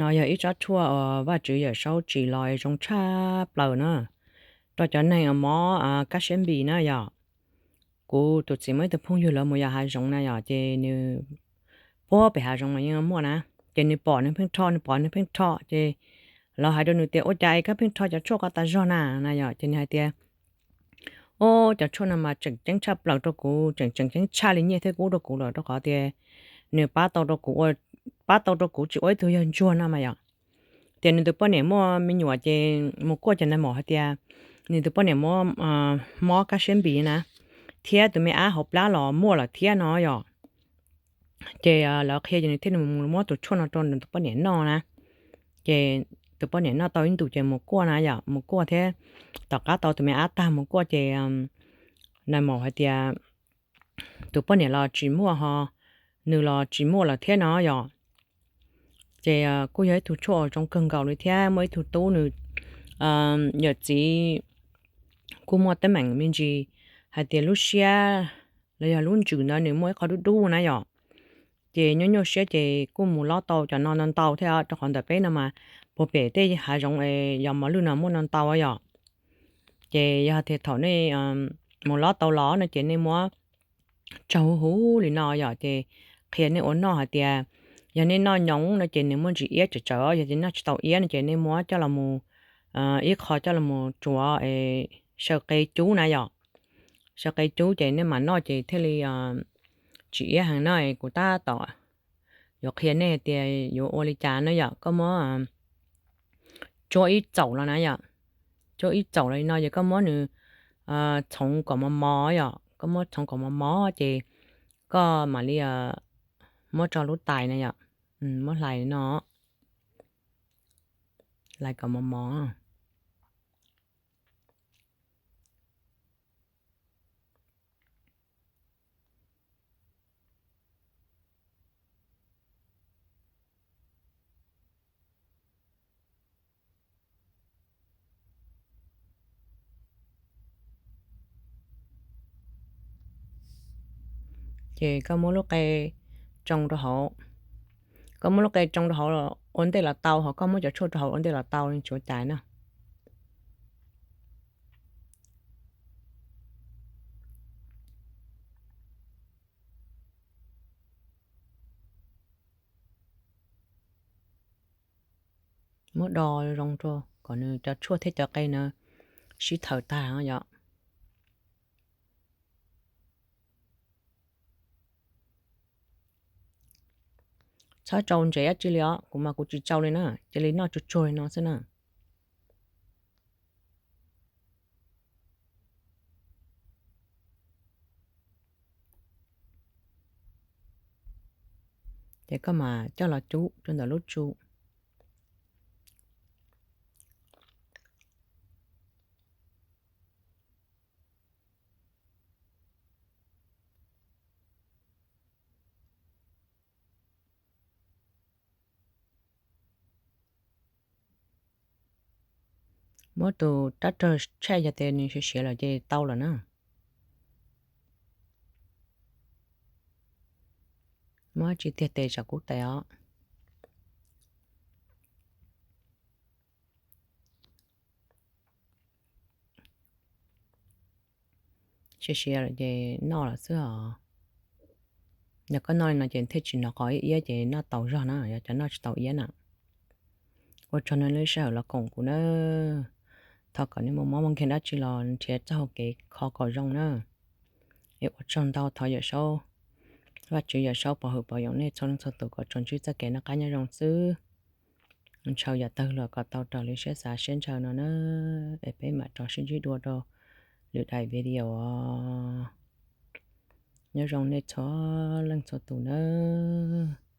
No yog ib tsob tshuaj uas Vaj Tswv Yawm Saub tsim los zoo tshaj plaws na, rau cov neeg uas mob kab siab npis na yom. Kuv tus txiv muaj ib tug phooj ywg lawv mus yos hav zoov na yom, ces nws puag pem hav zoov mas yeej muaj na, ces nws pom nws pheej rho, nws pom nws pheej rho, ces lawv hais rau nws tias ua cas es koj pheej rho cov tshuaj ko tas zog na na yom, ces nws hais tias o, cov tshuaj no mas tseem ceeb tshaj plaws rau kuv, tseem tseem ceeb tshaj li nyiaj thiab kub rau kuv lawm, rau qhov tias nws pab tau rau kuv ua, pab tau rau kuv tsis ua ib tug yawg ntsuag no mas yom. Tias nws tus poj niam muaj me nyuam ces mus kuaj, ces nais maum hais tias nws tus poj niam muaj mob kab siab npis na, thiab tus me ab hauv plab los muaj lawm thiab no yom. Ces lawv qhia ces nws thiaj mus muab tus tshuaj no rau nws tus poj niam noj na. Ces tus poj niam noj tau ib ntus ces mus kuaj na yom, mus kuaj thiab tom qab tau tus me ab tag mus kuaj ces nais maum hais tias tus poj niam los tsis muaj ho, nws los tsis muaj lawm thiab no yom. Ces kuj yog ib tug tshuaj zoo kawg nkaus li thiab muaj ib tug tub nws yawm txiv kuj muaj teeb meem me ntsis hais tias lub siab los yog lub ntsws ntawd nws muaj ib qho dub dub na yom. Ces nyuaj nyuaj siab ces kuj mus lob tau cov no ntau ntau thiab, rau qhov ntawm peb no mas puag pem tej hav zoov yos mos lwj no muaj ntau ntau yom. Ces yog tias thaum nej mus lob tau los no ces nej muab tsaug huv huv li no yom, ces qhia nej ua noj hais tias yog nej noj nyoos no ces nws muaj ntsis iab tsawv tsawv, yog tias noj tsis tau iab no ces nej muab coj los mus, ib qho coj los mus tsuav saw qe cub na yom. Saw qe cub ces nej mam noj ces thiaj li tsis iab heev no. Kuv tab tom yuav qhia nej tias yuav ua li cas na yom, koj muab tsuab ib txaum los na yom, tsuab ib txaum los li no ces koj muab nws txhoov kom mos mos yom, koj muab txhoov kom mos mos ces koj mam li muab tso lub tais na yom, muab hlais li no, hlais kom mos mos. Ces koj muab lub qe tsoo rau hauv, koj muab lub qe tsoo rau hauv ua ntej los tau, ho koj muab cov tshuaj rau hauv ua ntej los tau, tsis ua cas na. Muab do zoo rau kom nws cov tshuaj thiab cov qe na sib thaws tag yom. Txhob tsau ntsev dab tsi li os, kuv mas kuv tsis tsau li na, cia li noj tsuag tsuag li no xwb na. Ces koj mam coj los cub rau ntawm lub tsu. Muab tus rab rog tshaij, yog tias nws siav siav lawm ces tau lawm na. Muab tsis tiag tes tsam kub tes os. Siav siav lawm ces noj lawm xwb os. Yog koj noj li no ces thiaj tsis hnov qos iab iab ces noj tau zog na, yog cov noj tsis tau iab na. Ua tsaug nej lub sij hawm los koom kuv na. Thov kom nej muaj mob muaj nkeeg dab tsi los nrhiav txoj hau kev kho kom zoo na. Es ua tsaug ntau, thov Yawm Saub, Vajtswv Yawm Saub pov hwm pov yoom nej txhua leej txhua tus kom tsuas ntsib txoj kev noj qab nyob zoo xwb. Ntshaw yam twg los kom tau raws li siab xav siab ntshaw no na. Es peb mam rov sib ntsib dua rau lwm daim video os. Nyob zoo nej txhua leej txhua tus nawb.